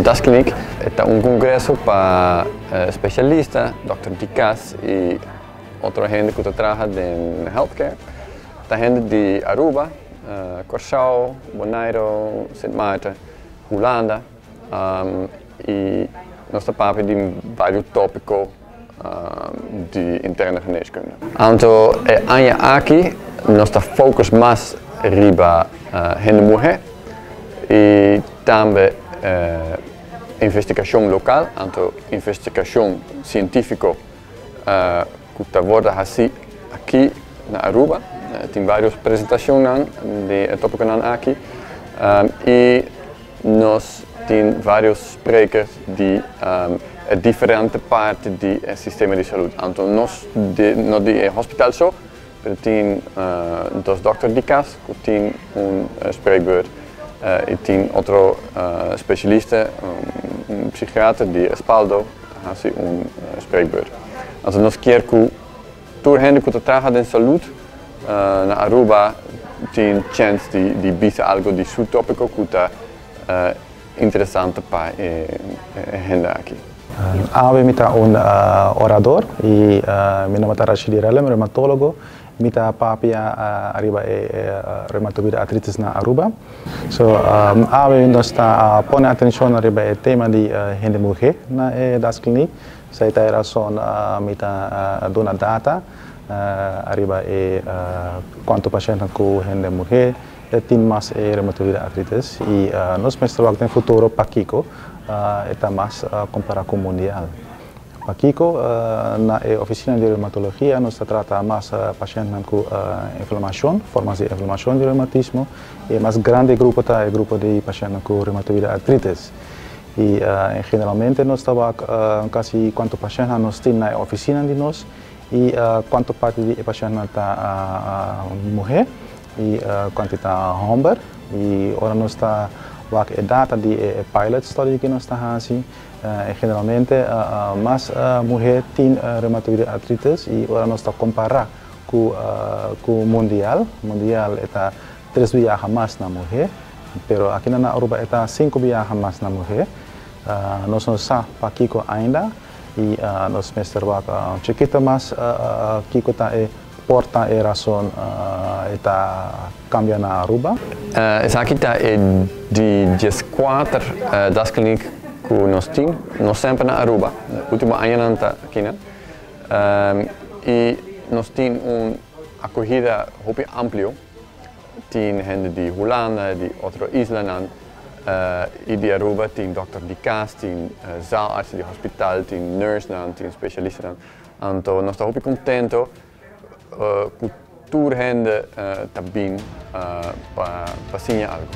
Das Kliniek. Ta un congreso pa specialista, dokter di cas y otro hende cu ta traha den healthcare. Ta hende di Aruba, Corsou, Bonaire, Sint Maarten, Hulanda y nos ta papia di varios topico di interne geneeskunde. Anto e aña aki nos ta focus mas riba hende muhe y tambe investigacion local, anto investigacion cientifico cu ta wordo haci aki na Aruba. Tin varios presentacionnan di e topiconan aki y nos tin varios sprekers di e diferente parti di e sistema di salud. Anto nos no di e hospital so, pero tin dos dokter di cas cu tin un spreekbeurt y tin otro specialista, un psichiater di Respaldo ta haci un spreekbeurt. Anto nos kier cu tur hende cu ta traha den salud na Aruba tin chens di bisa algo di su topico cu ta interesante pa e hende aki. Awe mi ta un orador y mi nomber ta Rashidi Rellem, reumatologo. Mi ta papia ariba e reumatoide artritis na Aruba. So, awe nos ta pone atencion ariba e tema di hende muhe na e Das Kliniek. Esey ta e rason mi ta duna data ariba e cuanto pashentnan cu hende muhe tin mas e reumatoide artritis y nos mester wak den futuro pakico e ta mas compara cu mundial. Pakico na e oficina di reumatologia nos ta trata mas pashentnan cu inflamacion, formas di inflamacion di reumatismo. E mas grandi grupo ta e grupo di pashentnan cu reumatoide artritis. Y generalmente nos ta wak casi cuanto pashentnan nos tin na e oficina di nos y cuanto parti di e pashentnan ta muhe y cuanto ta homber. Y ora nos ta wak e data di e pilot study cu nos ta haci, generalmente mas muhe tin reumatoide artritis y ora nos ta compara cu mundial, mundial e ta tres biaha mas na muhe, pero aki na Aruba e ta cinco biaha mas na muhe. Nos no sa pakico ainda y nos mester wak chikito mas kico ta e por ta e rason e ta cambia na Aruba. Esaki ta e di 14 Das Kliniek cu nos tin, no semper na Aruba, ultimo añanan ta akinan. Y nos tin un acogida hopi amplio, tin hende di Hulanda, di otro islanan y di Aruba, tin dokter di cas, tin zaalarts di hospital, tin nursenan, tin specialistanan. Anto nos ta hopi contento cu tur hende ta bin pa siña algo.